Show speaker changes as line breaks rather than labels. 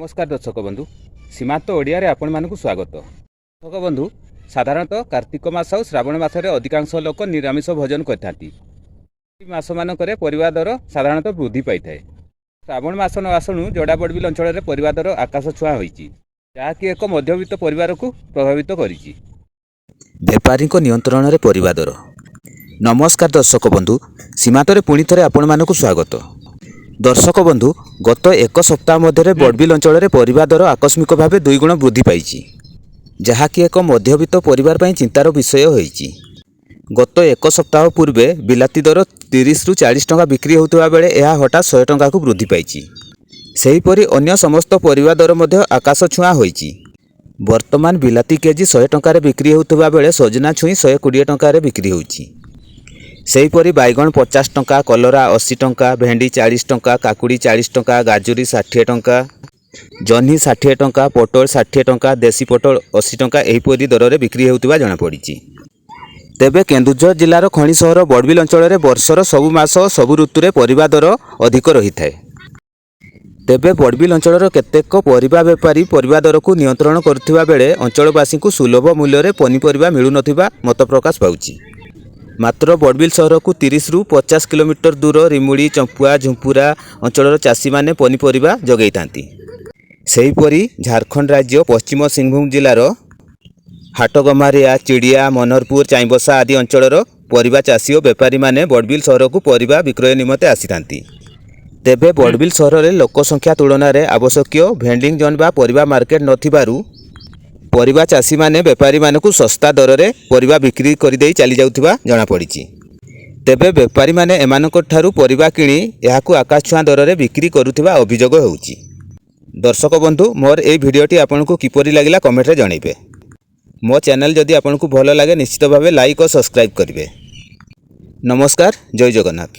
ନମସ୍କାର ଦର୍ଶକ ବନ୍ଧୁ, ସୀମାନ୍ତ ଓଡ଼ିଆରେ ଆପଣମାନଙ୍କୁ ସ୍ୱାଗତ। ଦର୍ଶକ ବନ୍ଧୁ, ସାଧାରଣତଃ କାର୍ତ୍ତିକ ମାସ ଆଉ ଶ୍ରାବଣ ମାସରେ ଅଧିକାଂଶ ଲୋକ ନିରାମିଷ ଭୋଜନ କରିଥାନ୍ତି। ଏହି ମାସମାନଙ୍କରେ ପରିବା ଦର ସାଧାରଣତଃ ବୃଦ୍ଧି ପାଇଥାଏ। ଶ୍ରାବଣ ମାସ ନ ଆସୁଣୁ ଯୋଡ଼ା ବଡ଼ବିଲ ଅଞ୍ଚଳରେ ପରିବା ଦର ଆକାଶ ଛୁଆଁ ହୋଇଛି, ଯାହାକି ଏକ ମଧ୍ୟବିତ୍ତ ପରିବାରକୁ ପ୍ରଭାବିତ କରିଛି।
ବେପାରୀଙ୍କ ନିୟନ୍ତ୍ରଣରେ ପରିବା ଦର। ନମସ୍କାର ଦର୍ଶକ ବନ୍ଧୁ, ସୀମାନ୍ତରେ ପୁଣି ଥରେ ଆପଣମାନଙ୍କୁ ସ୍ୱାଗତ। ଦର୍ଶକ ବନ୍ଧୁ, ଗତ ଏକ ସପ୍ତାହ ମଧ୍ୟରେ ବଡ଼ବିଲ ଅଞ୍ଚଳରେ ପରିବା ଦର ଆକସ୍ମିକ ଭାବେ ଦୁଇଗୁଣ ବୃଦ୍ଧି ପାଇଛି, ଯାହାକି ଏକ ମଧ୍ୟବିତ୍ତ ପରିବାର ପାଇଁ ଚିନ୍ତାର ବିଷୟ ହୋଇଛି। ଗତ ଏକ ସପ୍ତାହ ପୂର୍ବେ ବିଲାତି ଦର 30ରୁ 40 ଟଙ୍କା ବିକ୍ରି ହେଉଥିବା ବେଳେ ଏହା ହଠାତ୍ 100 ଟଙ୍କାକୁ ବୃଦ୍ଧି ପାଇଛି। ସେହିପରି ଅନ୍ୟ ସମସ୍ତ ପରିବା ଦର ମଧ୍ୟ ଆକାଶ ଛୁଆଁ ହୋଇଛି। ବର୍ତ୍ତମାନ ବିଲାତି କେଜି 100 ଟଙ୍କାରେ ବିକ୍ରି ହେଉଥିବା ବେଳେ ସଜନା ଛୁଇଁ 120 ଟଙ୍କାରେ ବିକ୍ରି ହେଉଛି। ସେହିପରି ବାଇଗଣ 50 ଟଙ୍କା, କଲରା 80 ଟଙ୍କା, ଭେଣ୍ଡି 40 ଟଙ୍କା, କାକୁଡ଼ି 40 ଟଙ୍କା, ଗାଜୁରୀ 60 ଟଙ୍କା, ଜହ୍ନି 60 ଟଙ୍କା, ପୋଟଳ 60 ଟଙ୍କା, ଦେଶୀ ପୋଟଳ 80 ଟଙ୍କା ଏହିପରି ଦରରେ ବିକ୍ରି ହେଉଥିବା ଜଣାପଡ଼ିଛି। ତେବେ କେନ୍ଦୁଝର ଜିଲ୍ଲାର ଖଣି ସହର ବଡ଼ବିଲ ଅଞ୍ଚଳରେ ବର୍ଷର ସବୁ ମାସ ସବୁ ଋତୁରେ ପରିବା ଦର ଅଧିକ ରହିଥାଏ। ତେବେ ବଡ଼ବିଲ ଅଞ୍ଚଳର କେତେକ ପରିବା ବେପାରୀ ପରିବା ଦରକୁ ନିୟନ୍ତ୍ରଣ କରୁଥିବା ବେଳେ ଅଞ୍ଚଳବାସୀଙ୍କୁ ସୁଲଭ ମୂଲ୍ୟରେ ପନିପରିବା ମିଳୁନଥିବା ମତ ପ୍ରକାଶ ପାଉଛି। ମାତ୍ର ବଡ଼ବିଲ ସହରକୁ 30ରୁ 50 କିଲୋମିଟର ଦୂର ରିମୁଡ଼ି, ଚମ୍ପୁଆ, ଝୁମ୍ପୁରା ଅଞ୍ଚଳର ଚାଷୀମାନେ ପନିପରିବା ଯୋଗାଇଥାନ୍ତି। ସେହିପରି ଝାଡ଼ଖଣ୍ଡ ରାଜ୍ୟ ପଶ୍ଚିମ ସିଂହଭୂମ ଜିଲ୍ଲାର ହାଟଗମାରିଆ, ଚିଡ଼ିଆ, ମନୋହରପୁର, ଚାଇଁବସା ଆଦି ଅଞ୍ଚଳର ପରିବା ଚାଷୀ ଓ ବେପାରୀମାନେ ବଡ଼ବିଲ ସହରକୁ ପରିବା ବିକ୍ରୟ ନିମନ୍ତେ ଆସିଥାନ୍ତି। ତେବେ ବଡ଼ବିଲ ସହରରେ ଲୋକ ସଂଖ୍ୟା ତୁଳନାରେ ଆବଶ୍ୟକୀୟ ଭେଣ୍ଡିଂ ଜୋନ୍ ବା ପରିବା ମାର୍କେଟ ନଥିବାରୁ ପରିବା ଚାଷୀମାନେ ବେପାରୀମାନଙ୍କୁ ଶସ୍ତା ଦରରେ ପରିବା ବିକ୍ରି କରିଦେଇ ଚାଲିଯାଉଥିବା ଜଣାପଡ଼ିଛି। ତେବେ ବେପାରୀମାନେ ଏମାନଙ୍କଠାରୁ ପରିବା କିଣି ଏହାକୁ ଆକାଶଛୁଆଁ ଦରରେ ବିକ୍ରି କରୁଥିବା ଅଭିଯୋଗ ହେଉଛି। ଦର୍ଶକ ବନ୍ଧୁ, ମୋର ଏହି ଭିଡ଼ିଓଟି ଆପଣଙ୍କୁ କିପରି ଲାଗିଲା କମେଣ୍ଟରେ ଜଣାଇବେ। ମୋ ଚ୍ୟାନେଲ୍ ଯଦି ଆପଣଙ୍କୁ ଭଲ ଲାଗେ, ନିଶ୍ଚିତ ଭାବେ ଲାଇକ୍ ଓ ସବସ୍କ୍ରାଇବ୍ କରିବେ। ନମସ୍କାର, ଜୟ ଜଗନ୍ନାଥ।